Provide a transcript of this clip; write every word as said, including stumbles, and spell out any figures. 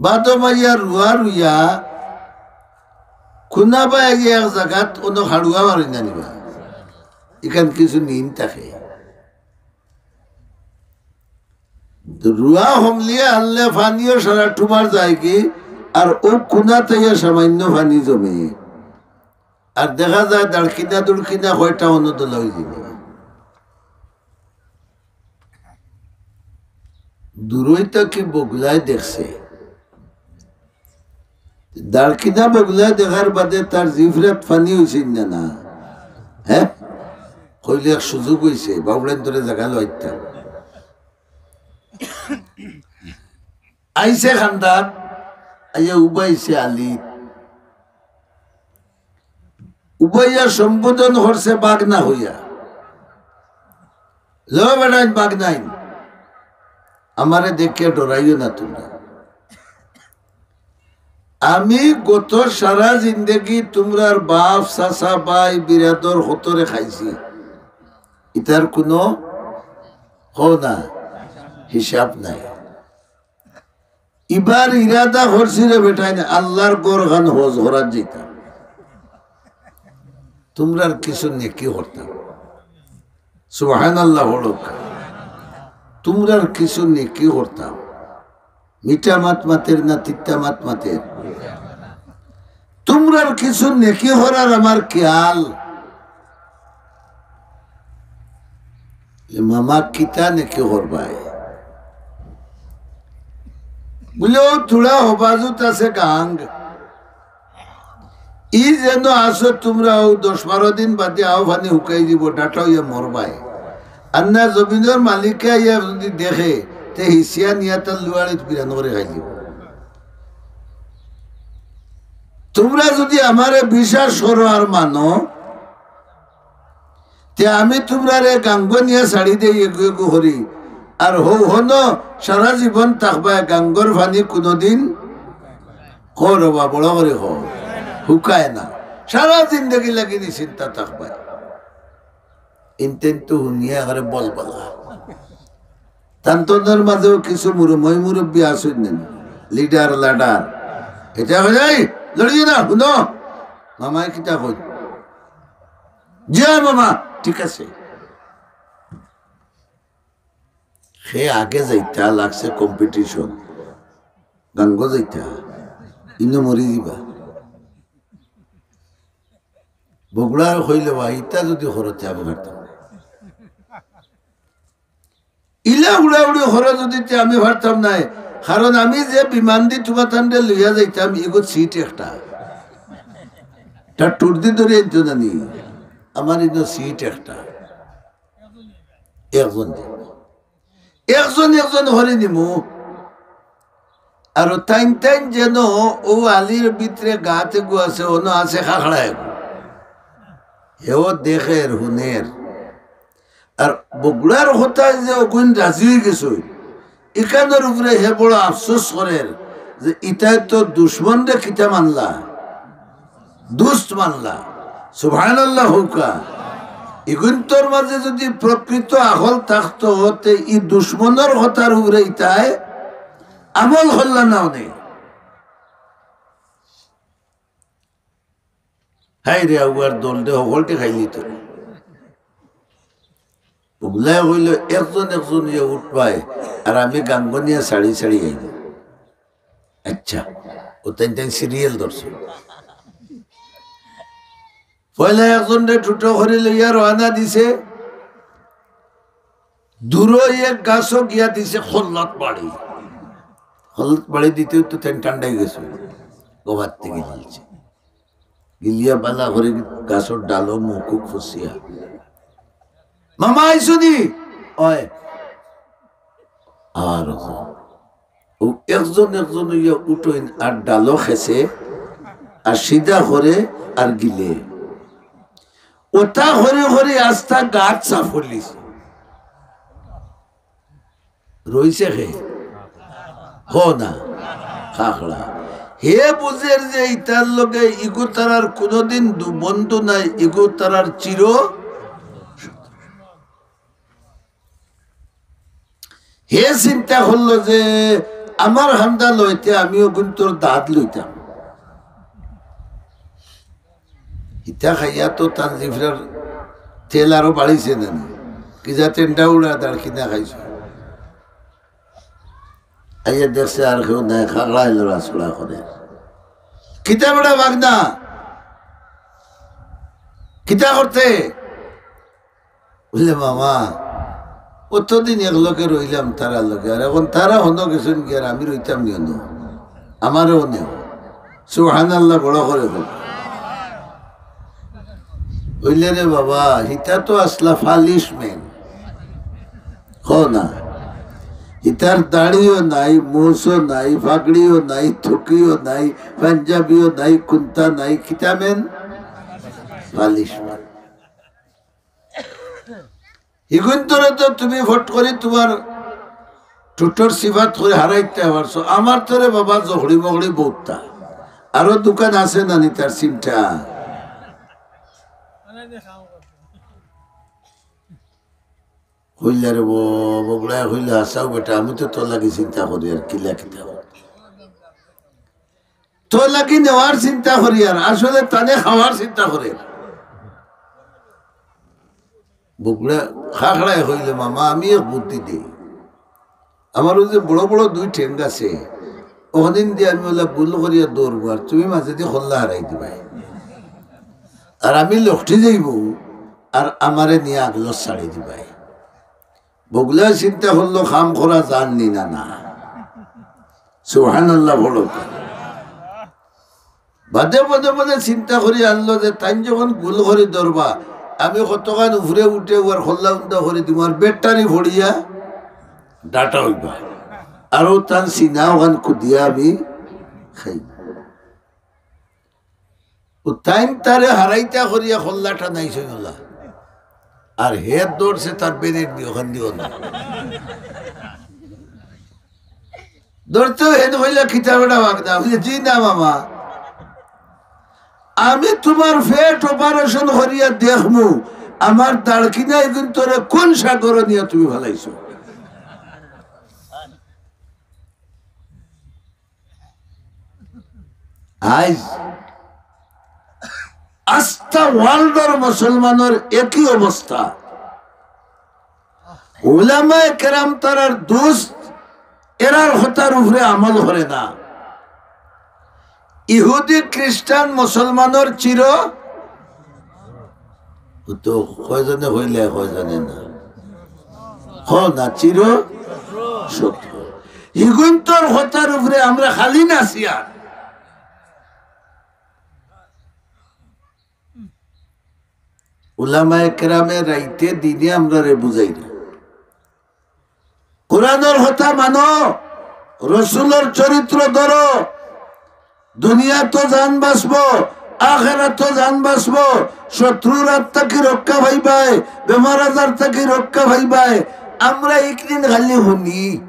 বাদো মাইয়া রুয়া রুইয়া, কুনাবায় গিয়া এক জাগাত অনো খাড়ুয়া মারি না নিবা, ইখান কিছু নিন থাকে। তো রুয়া হমলিয়া আনলে পানিও সারা টুমার যায় কি, আর ও কুনা তাইয়া সামান্য পানি জমে, আর দেখা যায় দাড়কিনা দুড়কিনা কয়টা অনো দলা অই যাইব। দূরই থাকি বগলায় দেখছে। দাড়কিনা বগলায় দেখার বাদে তার জিফরাত পানি অইছে না, না? হ্যাঁ? কইলে এক সুযোগ অইছে, বাবুড়াইন ধরে জাগা লইতাম। আইছে খান্দাত, আইয়া উবাইছে আলি। উবাইয়া সম্বোধন করছে বাগনা হইয়া। "লো বেটাইন, বাগনাইন, আমারে দেখিয়া ডরাইও না তুমরা। আমি গত সারা জিন্দেগি তুমরার বাপ, চাচা, ভাই, বিরাদর হতরে খাইছি। ইতার কুনু হো না, হিসাব নাই।" ইবার ইরাদা করছি রে বেটাইন, আল্লার ঘরখান হজ করাত যাইতাম। তুমরার কিছু নেকি করতাম। সুবহানাল্লাহ পড়উক্কা। তুমরার কিছু নেকি করতাম। মিঠা মাত মাতের না তিতা মাত মাতের? তুমরার কিছু নেকি করার আমার খেয়াল। এ মামা, কিতা নেকি করবায়? বুলে, "ও থুড়া হবাজুত আছে গাঙ্গ। ই যেন আছো তুমরা, অউ দশ বারো দিন বাদে আও পানি হুকাই দিব, ডাটা অইয়া মরবায়। আর না জমিনর মালিকে আইয়া যুদি দেখে, তে হিসিয়া নিয়া তার লুয়াড়িত বিরান করি খাই দিব। তুমরা যুদি আমারে বিশ্বাস করো আর মানো, তে আমি তুমরারে গাঙ্গ নিয়া ছাড়ি দেই এগু এগু করি। আর হউ হনো সারা জীবন থাকবায়, গাঙ্গর পানি কুনুদিন," কও রে বা, বড় করি কও, "হুকায় না। সারা জিন্দেগি লাগি নিশ্চিন্তা থাকবায়।" ইনতেন তো হুনিয়া একেবারে বলবলা। তান্তনর মাঝেও কিছু মুরু-, মই মুরব্বি আছইন না, লিডার লাডার। ইতা কই, "এই, লড়িও না, হুনো।" মামায় কিতা কই? "জি অয় মামা, ঠিক আছে।" হে আগে যাইতা লাগছে competition, গাঙ্গ যাইতা, ইনো মরি দিবা। বগুড়ায় কইলে, "বা, ইতা যুদি করো তে আমি পারতাম নায়। ইলা উড়াউড়ি করো যুদি তে আমি পারতাম নায়, কারণ আমি যে বিমানদি তুমাতানরে লইয়া যাইতাম, ইগু seat একটা।" তা টুরদি ধরি আনতো না নি, আমার ইনো seat একটা। একজন দি। একজন একজন করি নিমু। আর তাইন তাইন যেন অউ আলির ভিতরে গাত এগু আছে, অনো আছে খাখড়া এগু। হেও দেখের, হুনের। আর বগুড়ার কথায় যে অগুইন রাজি অইগেছইন, ইখানর উপরে হে বড় আফসোস করের যে ইতায় তো দুশমনরে কিতা মানলা, দুস্ত মানলা। সুবহানাল্লাহ কউক্কা। ইগুইন্তর মাঝে যুদি প্রকৃত আখল থাকতো, তে ই দুশমনর কথার উপরে ইতায় আমল করলা না অনে। হায়রে, আউয়ার দলদে হকলটি খাইলিতো। বগুড়ায় কইলো, "একজন একজন অইয়া উঠবায়, আর আমি গাঙ্গ নিয়া ছাড়ি ছাড়ি আইমু।" আচ্ছা, অউ তাইন তাইন serial ধরছে। পয়লা একজনরে টুটো করি লইয়া রওয়ানা দিছে। দূরো এক গাছো গিয়া দিছে খল্লাত বাড়ি। খল্লাত বাড়ি দিতে তো তাইন ঠান্ডা অইগেছে, গবাত থাকি গিলছে। গিলিয়া বালা করি গাছর ডালো মুখ ফুসিয়া, "মামা আইছো নি?" "অয়।" আর অউ একজন একজন অইয়া উঠইন আর ডালো খেছে আর সিধা করে আর গিলে। অতা করি করি আস্তা গাত সাফ করিলিছে। রইছে কে? হো না, খাখড়া। হে বুঝের যে ইতার লগে ইগু তারার কুনুদিন দু-, বন্ধু নায়, ইগু তারার চির। হে চিন্তা করলো যে আমার হান্দা লইতে আমিও গুন্তর দাঁত লইতাম। ইতা খাইয়া তো তান জিফরার তেল আরো বাড়িছে না নি? কি যা টেন্ডা উড়া দাঁড় কিনা খাইছে। আইয়া দেখছে আর কেউ নাই, খাগড়া এলো রাসুড়া করে। কিতা বেটা বাগনা? কিতা করতে? বুঝলে, "মামা, অতদিন এক লগে রইলাম তারার লগে, আর এখন তারা হনো গেছেন কি, আর আমি রইতাম নি হনো? আমারও নেও।" সুবহানাল্লাহ, বড় করে হোক। বুঝলে রে বাবা, হিতা তো আসলা ফালিশ মেন। কও না। হিতার দাড়িও নাই, মুছও নাই, ফাগড়িও নাই, থুকিও নাই, পাঞ্জাবিও নাই, কুন্তা নাই, কিতা মেন? ফালিশ মেন। হিগুন্তরে তো তুমি ফট করি তুমার টুটর সিফাত করি হারাইতে পারছো। আমার তোরে বাবা জখড়ি মখড়ি বউততা। আরো দোকান আছে না নি তার চিন্তা? কইলা রে ব-, বগুড়ায় কইলা, "হাছাউ বেটা, আমি তো তোর লাগি চিন্তা করি আর কিলা কিতা করি।" তোর লাগি নেওয়ার চিন্তা করি আর আসলে তানে খাওয়ার চিন্তা করে। বগুড়া খাখড়ায় কইলে, "মামা, আমি এক বুদ্ধি দেই। আমার ওই যে বড় বড় দুই ঠেং আছে, ওখান দিয়া আমি ওলা গুল করিয়া দৌড়বো, আর তুমি মাঝে দিয়ে খোল্লা হারাই দিবায়, আর আমি লকটি যাইব, আর আমারে নিয়া আগলো ছাড়ি দিবায়।" বগুড়ায় চিন্তা করলো, "কাম করা যার নি না, না।" সুবহানাল্লাহ বলো। বাদে বাদে বাদে চিন্তা করি আনলো যে তাইন যখন গুল করি ধরবা, আমি কতখান উপরে উঠে উয়ার খোল্লা উন্দা করি দিমু, আর ব্যাটারি ফড়িয়া ডাটা অইবা, আরো তান সিনা ওখান কুদিয়া আমি খাই। ও তাইন তারে হারাইতা করিয়া খোল্লাটা নাই সইলা। আর হে দৌড়ছে তার বেনের দিয়ে ওখান দিও না। ধরতেও হেন হইলে খিতা বেটা বাগদা। বুঝলে, "জি না মামা, আমি তোমার পেট অপারেশন করিয়া দেখমু, আমার দাঁড় কিনা একদিন তোরে কোন সাগরে নিয়ে তুমি ফালাইছো।" আইজ আস্তা ওয়ার্ল্ডর মুসলমানর একই অবস্থা। উলামায়ে কেরাম তারার দুস্ত, এরার কথার উপরে আমল করে না। ইহুদি খ্রিস্টান মুসলমানর চির, ও তো কয়জনে হইলে কয়জনে না, হ না, চির শত্রু। হিগুন্তর কথার উপরে আমরা খালি নাচিয়ার। উলামায়ে কেরামে রাইতে দিনে আমরারে বুঝাইরা। কোরআনর কথা মানো, রসুলর চরিত্র ধরো, দুনিয়াত জান বাঁচবো, আখেরাত জান বাঁচবো, শত্রুর হাত থাকি রক্ষা পাইবায়, বেমার আজার থাকি রক্ষা পাইবায়। আমরা একদিন খালি হুনি,